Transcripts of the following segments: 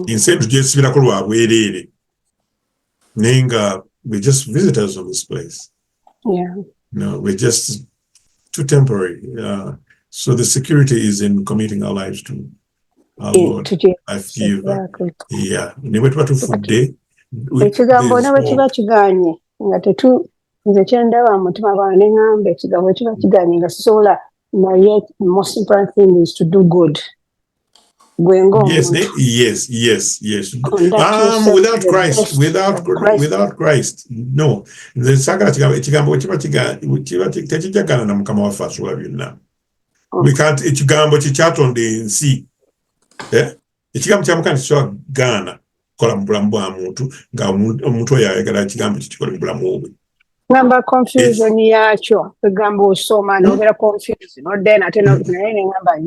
Ensi eno tugyesibirako lwa bwereere, naye nga we're just visitors of this place. No, we're just too temporary. So the security is in committing our lives to our Lord, To Jesus, life giver. Exactly. Yeah, ne bwe tuba tufudde, Ekigambo there's ne bwe kiba hope. Kigaanye nga tetu, nze kyendaba mu mutima gwange ne ŋŋamba ekigambo bwe kiba kigaanye nga sisobola, naye most important thing is to do good, gwe ng'omuntu. Yes. Conduct yourself Without to the Christ, best without of Christ. Without Christ, no. Nze saagala kigambo, ekigambo kiba tekijagana na Mukama waffe asobola byonna. We can't, ekigambo kye kyatonda ensi. Eh? Ekigambo kya Mukama tekisobola kugaana kukola mu bulamu bwa muntu nga omuntu oyo ayagala ekigambo kikikole mu bulamu bwe. Ngamba confusion yakyo, egamba osoma nobeera confused, noddayo nate naye neŋamba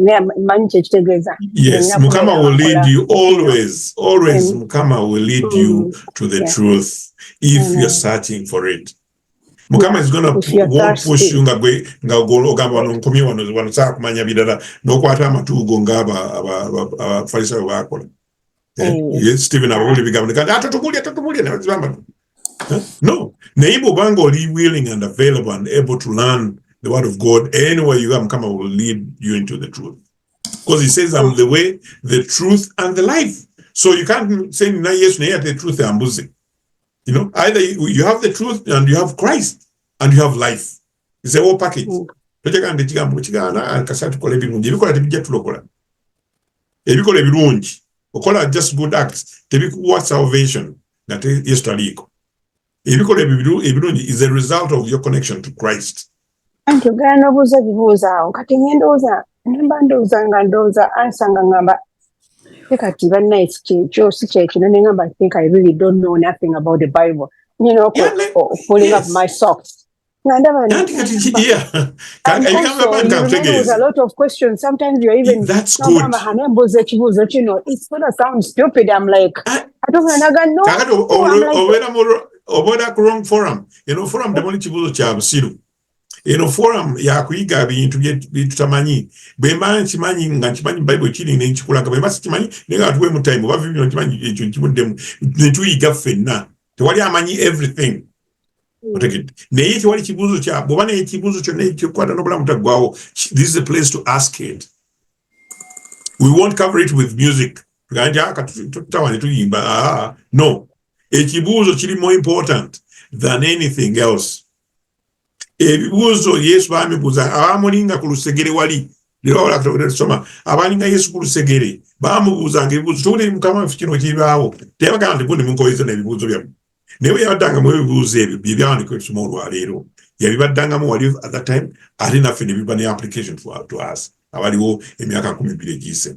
manyi kyekitegeeza. Yes, Nina Mukama kubeera will lead nkola. You always, always. Mukama will lead you to the truth if Amen. You're searching for it. Mukama is gonna If you're won't push thirsty. You nga gwe nga ogamba wano nkomye, wano wano saagala kumanya birala, n'okwata amatuugo ng'abafalisaayo baakola. Eh, yes, Stephen ababuulira ebigambo ne ate totubulya totubulya ne bazibamba. Eh? No, naye bw'obanga oli willing and available and able to learn the word of God, anywhere you are, Mukama will lead you into the truth. Because he says, "I'm the way, the truth, and the life." So you can't say na Yesu naye ate truth ambuze. Either you have the truth and you have Christ and you have life. It's a whole package. Tojagamba nti ekigambo kigaana kasita tukola ebirungi, ebikola tebijja tulokola. Ebikola ebirungi, okola just good acts, tebikuwa salvation nga Yesu taliiko. Ebikola ebirungi is a result of your connection to Christ. Anti ogenda n'obuuza ebibuuzo awo, kati nge ndowooza nemba ndowooza nga ndowooza answer nga ngamba te kati bannaye kyekyo si kyekino, ne ngamba I think I really don't know nothing about the Bible, Yeah, pulling up my socks nga ndaba. Anti kati yeah. And Ebigambo also, bya you remember there's nkutegeeza. A lot of questions. Sometimes you're even That's good. n'ogamba hane mbuuza ekibuuzo kino, it's gonna sound stupid. I'm like, Ah, I don't know, no. Kakati I'm like, obeera obeera ku wrong forum. Eno forum temuli kibuuzo kya busiru. Eno forum yakuyiga bintu bye tutamanyi. Bwe mba nkimanyi nga nkimanyi Bible kiri ne nkikulaga, bwe mba sikimanyi naye nga tuweemu time oba bino nkimanyi ekyo nkimuddemu ne tuyiga ffenna. Tewali amanyi everything. Otegedde? Naye tewali kibuuzo kya bw'oba naye ekibuuzo kyonna ekyokukwata n'obulamu taggwawo, this is a place to ask it. We won't cover it with music. Tugambe nti, "Ah, kati tutawa ne tuyimba." Ah, no. Ekibuuzo kiri more important than anything else. Ebibuuzo Yesu baamibuuza abamulinga ku lusegere wali, leero wabula tusoma abalinga Yesu ku lusegere baamubuuzanga ebibuuzo, tuwulire Mukama waffe kino kibaawo, teyabagamba nti gundi munkoyeza n'ebibuuzo byammwe, naye bwe yabaddangamu ebibuuzo ebyo bye byawandiikibwa tusoma olwaleero, yabibaddangamu wali at that time, ate naffe ne biba ne application to us abaliwo emyaka 2000 egiyise.